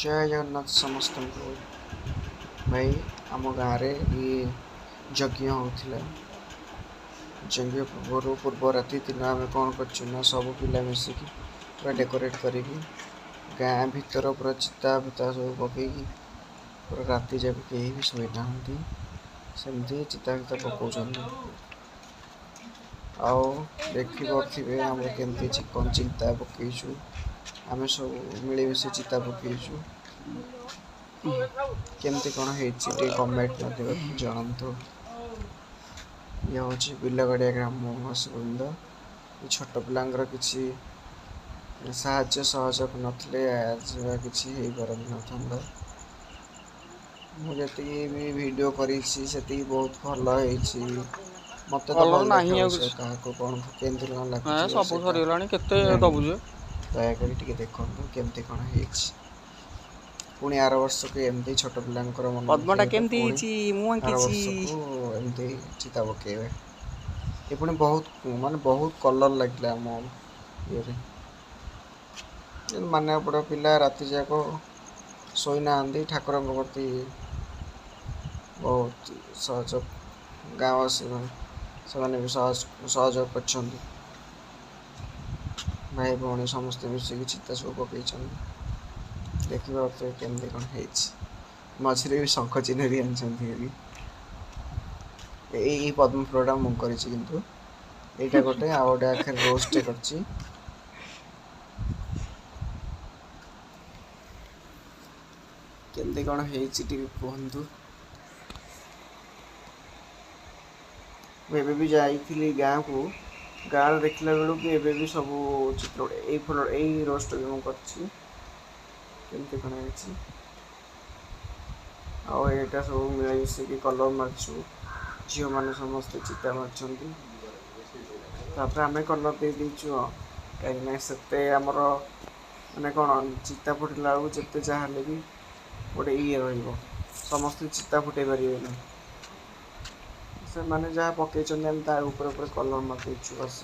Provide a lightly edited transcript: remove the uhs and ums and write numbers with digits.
ଜୟ ଜଗନ୍ନାଥ ସମସ୍ତଙ୍କୁ। ଭାଇ, ଆମ ଗାଁରେ ଇଏ ଯଜ୍ଞ ହେଉଥିଲା। ଯଜ୍ଞ ପୂର୍ବରୁ ପୂର୍ବ ରାତି ଦିନ ଆମେ କ'ଣ କରିଛୁ ନା, ସବୁ ପିଲା ମିଶିକି ପୁରା ଡେକୋରେଟ୍ କରିକି ଗାଁ ଭିତର ପୁରା ଚିତା ଫିତା ସବୁ ପକେଇକି ପୁରା ରାତି ଯାକ କେହି ବି ଶୋଇନାହାନ୍ତି, ସେମିତି ଚିତା ଫିତା ପକାଉଛନ୍ତି। ଆଉ ଦେଖିପାରୁଥିବେ ଆମର କେମିତି କ'ଣ ଚିତା ପକେଇଛୁ। ଆମେ ସବୁ ମିଳିମିଶି ଚିତା ପକେଇଛୁ। କେମିତି କ'ଣ ହେଇଛି ଟିକେ କମେଣ୍ଟ ମାଧ୍ୟମରେ ଜଣାନ୍ତୁ। ଇଏ ହେଉଛି ବିଲଗଡ଼ିଆ ଗ୍ରାମବାସୀ ବୃନ୍ଦ। ଏ ଛୋଟ ପିଲାଙ୍କର କିଛି ସାହାଯ୍ୟ ସହଯୋଗ ନଥିଲେ କିଛି ହେଇପାରୁନଥାନ୍ତା। ମୁଁ ଯେତିକି ବି ଭିଡ଼ିଓ କରିଛି, ସେତିକି ବହୁତ ଭଲ ହେଇଛି। ମୋତେ ତ କଲର ଭଲ ନାହିଁ ଆଉ ଦେଖାଯାଉଛି। କିଛି। କାହାକୁ କ'ଣ କେମିତି କ'ଣ ହେ ଲାଗୁଥିବ ସବୁ ସେଇଟା ସରିଗଲାଣି, କେତେ ମୁଁ ଦବୁ ଜାଣିନି। ଯେ? ଦୟାକରି ଟିକେ ଦେଖନ୍ତୁ କେମିତି କ'ଣ ହେଇଛି। ପୁଣି ଆର ବର୍ଷକୁ ଏମିତି ଛୋଟ ପିଲାଙ୍କର ମନ ପଦ୍ମଟା ଖୁସି ହେଲେ କେମିତି ପୁଣି ହେଇଛି? ମୁଁ ଆର ଆଙ୍କିଛି। ବର୍ଷକୁ ଏମିତି ଚିତା ପକେଇବେ। ଏ ପୁଣି ବହୁତ, ମାନେ ବହୁତ କଲର୍ ଲାଗିଲା ଆମ ଇଏରେ। ମାନିବାକୁ ପଡ଼ିବ, ପିଲା ରାତି ଯାକ ଶୋଇନାହାନ୍ତି। ଠାକୁରଙ୍କ ପ୍ରତି ବହୁତ ସହଯୋଗ, ଗାଁବାସୀ ସେମାନେ ବି ସହଯୋଗ କରିଛନ୍ତି। ଭାଇ ଭଉଣୀ ସମସ୍ତେ ମିଶିକି ଚିତା ସବୁ ପକେଇଛନ୍ତି। ଦେଖିପାରୁଥିବେ କେମିତି କ'ଣ ହେଇଛି। ମଝିରେ ବି ଶଙ୍ଖ ଚିହ୍ନ ବି ଆଣିଛନ୍ତି ହେରି। ଏଇ ପଦ୍ମ ଫୁଲଟା ମୁଁ କରିଛି, କିନ୍ତୁ ଏଇଟା ଗୋଟେ ଆଉ ଗୋଟେ ଆଖରେ ରୋଜଟେ କରିଛି। କେମିତି କ'ଣ ହେଇଛି ଟିକେ କୁହନ୍ତୁ। ମୁଁ ଏବେ ବି ଯାଇଥିଲି ଗାଁକୁ, ଗାଁରେ ଦେଖିଲା ବେଳକୁ ଏବେ ବି ସବୁ ଚିତ୍ର ଗୁଡ଼ା। ଏଇ ଫୁଲ, ଏଇ ରୋଜଟା ବି ମୁଁ କରିଛି। କେମିତି କ'ଣ ହେଇଛି? ଆଉ ଏଇଟା ସବୁ ମିଳିମିଶିକି କଲର୍ ମାରିଛୁ। ଝିଅମାନେ ସମସ୍ତେ ଚିତା ମାରିଛନ୍ତି, ତାପରେ ଆମେ କଲର୍ ଦେଇ ଦେଇଛୁ। ଆଉ କାହିଁକିନା ସେତେ ଆମର ମାନେ କ'ଣ, ଚିତା ଫୁଟିଲା ବେଳକୁ ଯେତେ ଯାହା ହେଲେ ବି ଗୋଟେ ଇଏ ରହିବ, ସମସ୍ତେ ଚିତା ଫୁଟେଇ ପାରିବେନି। ସେମାନେ ଯାହା ପକେଇଛନ୍ତି, ଆମେ ତା ଉପରେ ଉପରେ କଲର୍ ମାରି ଦେଇଛୁ, ବାସ୍।